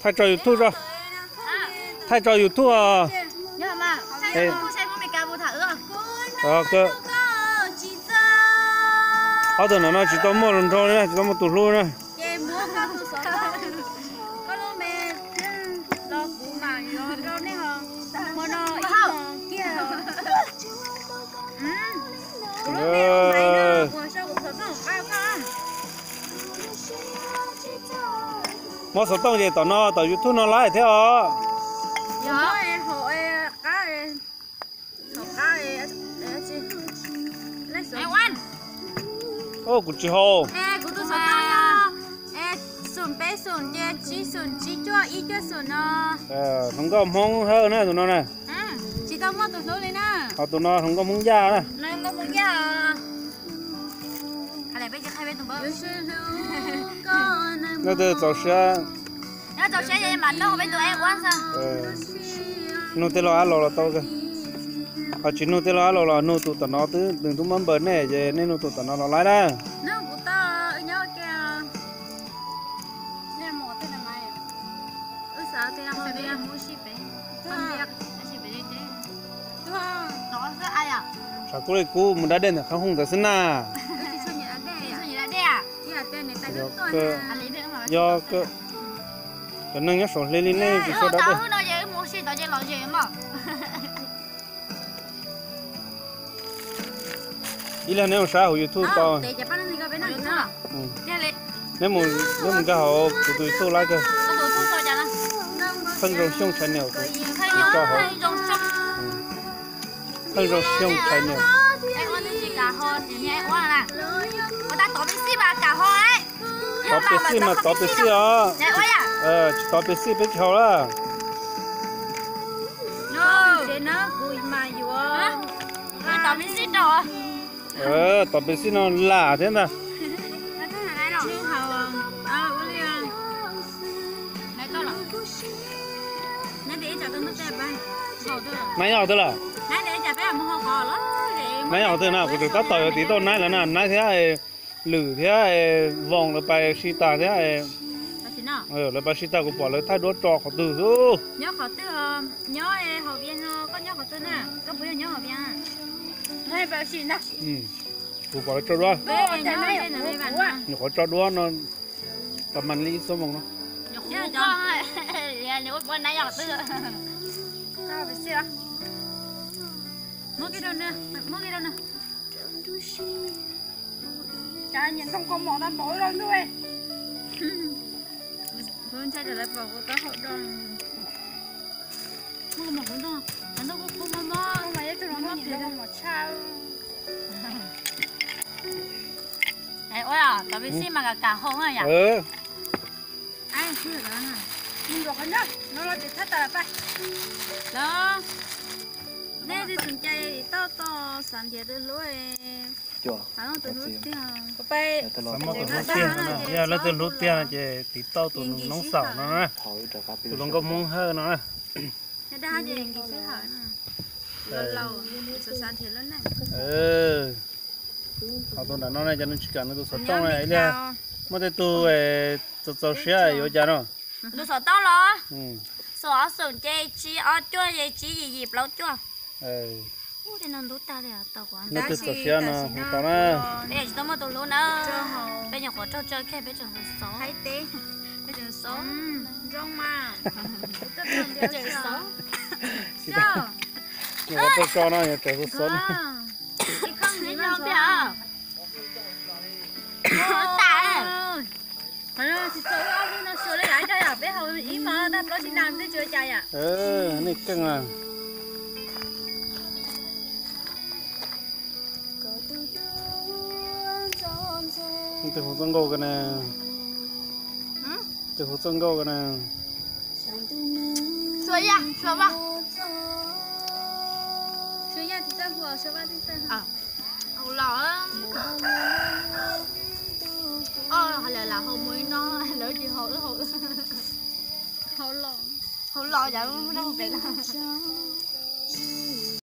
Thaij tso YouTube tso. Thaij tso YouTube os. Ob tug ntawm no tsis tau muaj hluas nraug li na, tsis tau muaj tus hlub na. Muab xov tooj ces tom no tom YouTube no laib thiab os. Kuv tsis haus. Hluas nkauj Hmoob Hawj na tus no na. Tsis tau muaj tus hlub li na. Ho tus no hluas nkauj Hmoob Yaj na. Leej twg txaus siab, nug tej los ab los los tau. Ho tsis nug tej los ab los los nug tus tom no twb nws twb muab npawb nej ces nej nug tus tom no los laib na. Tshav kub li kub mus da dej ntawm qhov hooj ntawd xwb na. Yog, cov neeg nyob saum hle li nej tsis tshua da dej. Ib leeg neb mus saib hauv YouTube tau. Neb mus nkag hauv kuv tus YouTube laib kawg. Pheej Zoo Xyooj Channel, kuv tso hauv. Pheej Zoo Xyooj Channel. Tov pes xij mas tov pes xij os. Tsis tov pes xij peb tsis haus lawm. Tov pes xij no lam thiab ntag. Nab yog qhov twg lawm? Nab yog qhov twg na? Kuv tseem tab tom yuav tiv tauj Nab lawv na, Nab thiab Lwm thiab Voos lawv pais sib tag thiab. Lawv pais sib tag kuv pom lawv thaij duab tso qhov twg xwb. Kuv pom lawv tso duab, nyuam qhuav tso duab no tau mas li ib xuab moos no. Tov pes xij mas kam kam hau na yom. Los, nej twb tseem cai tiv tauj tau xav nrhiav tus hlub, xav muaj tus hlub tiag, yog leej twg hlub tiag no ces tiv tauj tus noob xaum no na, tus hluas nkauj Hmoob Hawj no na. Ho tus nram no ne, cov nws tsis kam nws tus xov tooj na, ib li muaj tej tug txaus txaus siab yuav cas no. Tus xov tooj los, xom ob xoom ces tsib ob cuaj ces tsib yim yim plaub cuaj. Leej twg txaus siab no hu tau na. Peb tsis tau muaj tus hlub na, peb nyuam qhuav raug tsawg kiag peb tseem xov. Nyuam qhuav raug tso no yog tseem xov xov. Nej keej na. Twg hu txoj nkauj ko na? Twg hu txoj nkauj ko na? Los, lawv lam hau mus li no, lawv tsis hau, hau los, hau los cas muaj rau pem no.